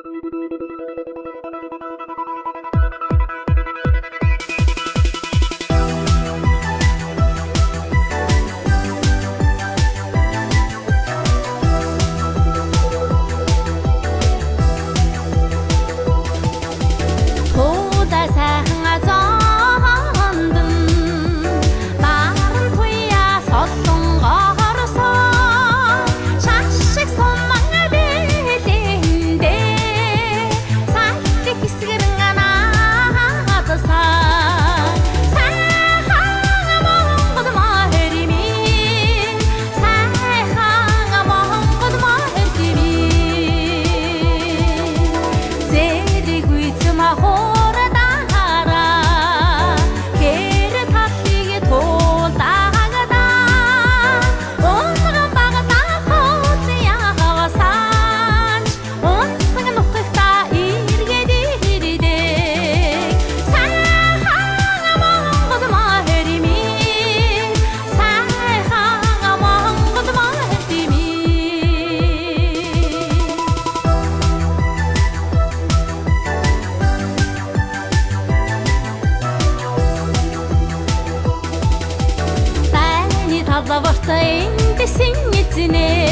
Туулай сайхан зоондон баран туяа солонгорсон шашиг суман бэлэндээ салтыг хэсгэрэн наадсан. Сайхан Монгол морь минь, сайхан Монгол морь минь, зэрэг үйцэм хурдаараа хэр талыг туулдагда унган багада хот явсанч унсан нутагта эргээд ирдэг. Сайхан Монгол морь минь, сайхан Монгол морь минь. Таны талварт эндсэн эзнээ.